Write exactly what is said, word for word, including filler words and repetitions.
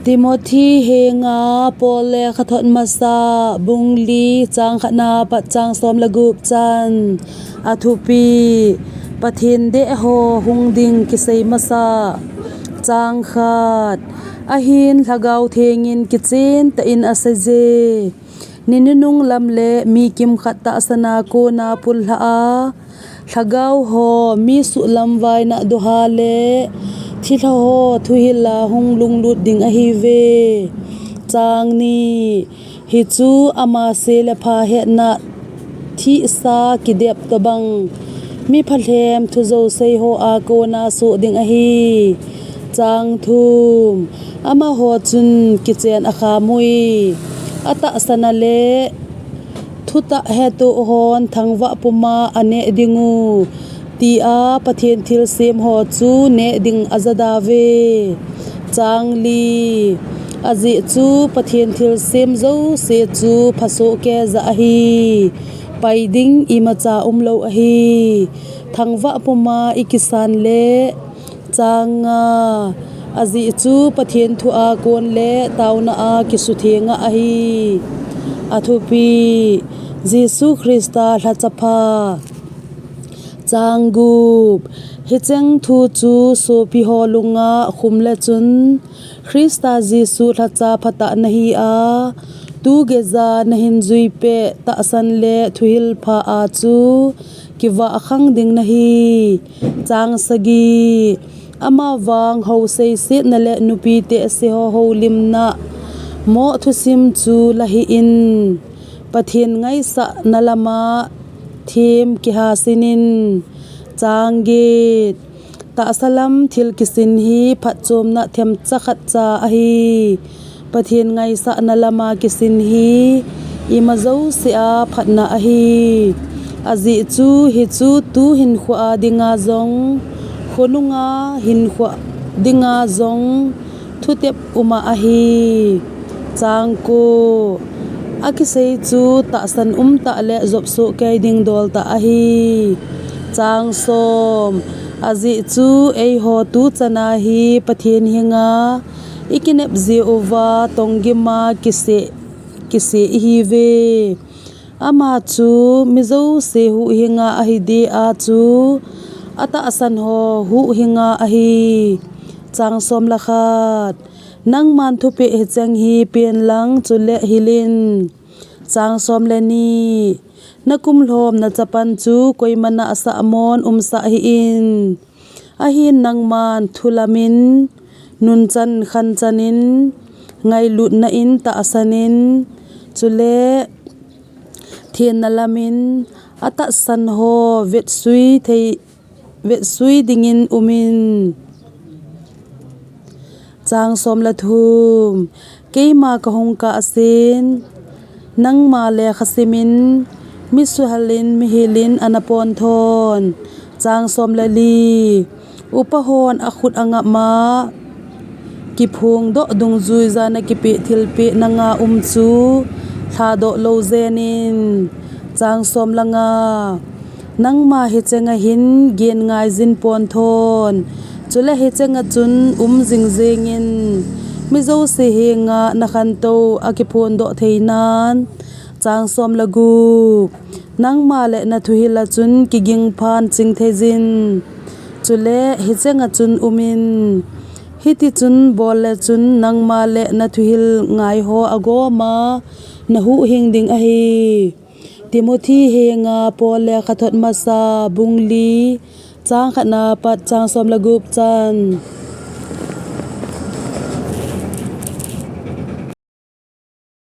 Timothy henga Paul lekhathot masa, bung li, chang khatna pat chang som le gup chan. A thupi: Pathen deh ho hung ding kisei masa. Chang khat. Ahin Lhagao Thengin kichen tah in aseiye, ni nunung lam le mi kimkhat tahsan a kona pullha a, lhagao ho mi suhlamvaina doha le thilha ho thuhil a hung lunglut ding ahiuve. Chang ni. Hichu ama se le pha hetna thihsa kidep tobang, mi phalhem thujou sei ho a kona soh ding ahi. Chang thum. Amaho chun kichen akham ui, atahsan a le thutah hetoh hon thangvah puma aneh dingu, tia Pathen thilsem ho chu neh ding ajadauve. Chang li. Ajeh chu Pathen thilsem jouse chu phasoh keija ahi, pai ding imacha umlou ahi. Thangvah puma ikisan le. Chang nga. Ajeh chu Pathen thu a kon le tauna a kisuthenga ahi. A thupi: Jesu Christa lhacha pha. Chang gup. Hicheng thu chu sopi ho lunga khum le chun, Christa Jesu lhacha phatah nahi a, tu geija nahin juipeh tahsan le thuhil pha a chu kivah khang ding nahi. Chang sagi. Amavang hou seisetna le nupi tehse ho houlimna, moh thusim chu lahih in, Pathen ngaisahna lama them kihasin in. Chang get. Tahsa lam thil kisin hi phatchomna themcha khatcha ahi. Pathen ngaisahna lama kisin hi imajouse a phatna ahi. Ajeh chu hichu tu hinkhoa dinga jong, khonunga hinkhoa dinga jong thutep uma ahi. Chang ko. Akisei chu tahsan umtah le jopsoh kei ding dol tah ahi. Chang som. Ajeh chu eiho tuchana hi Pathen henga ikinep jeh uva tonggima kise, kise ihiuve. Ama chu mijouse huhhinga ahi dia chu atahsan ho huhhinga ahi. Chang som le khat. Nangman thupeh hicheng hi pen lang chule hilin. Chang som le ni. Nakum lhomna chapan chu koima nahsah mon umsah hih in. Ahin nangman thulamin, nunchan khanchanin, ngailutna in tahsanin, chule thenna lamin atahsan ho vetsui thei, vetsui dingin umin. Chang som le thum. Keima kahung kahsen, nangma lekha simin, mi suhelin, mi hilin ana ponthon. Chang som le li. Upa hon akhut angapma kiphongdoh dungjuija nakipeh thilpeh nanga um chu lhadoh lou jenin. Chang som le nga. Nangma hichenga hin gen ngaijin ponthon. Chule hichenga chun um jingjengin, mi jouse henga nakhantou akiphondoh theinan. Chang som le gup. Nangma le nathuhil a chun kigingphan chingtheijin. Chule hichenga chun umin. Hitichun bol le chun nangma le nathuhil ngaiho agoma nahuhhing ding ahi. Timothy henga Paul lekhathot masa, bung li, chang khatna pat chang som le gup chan.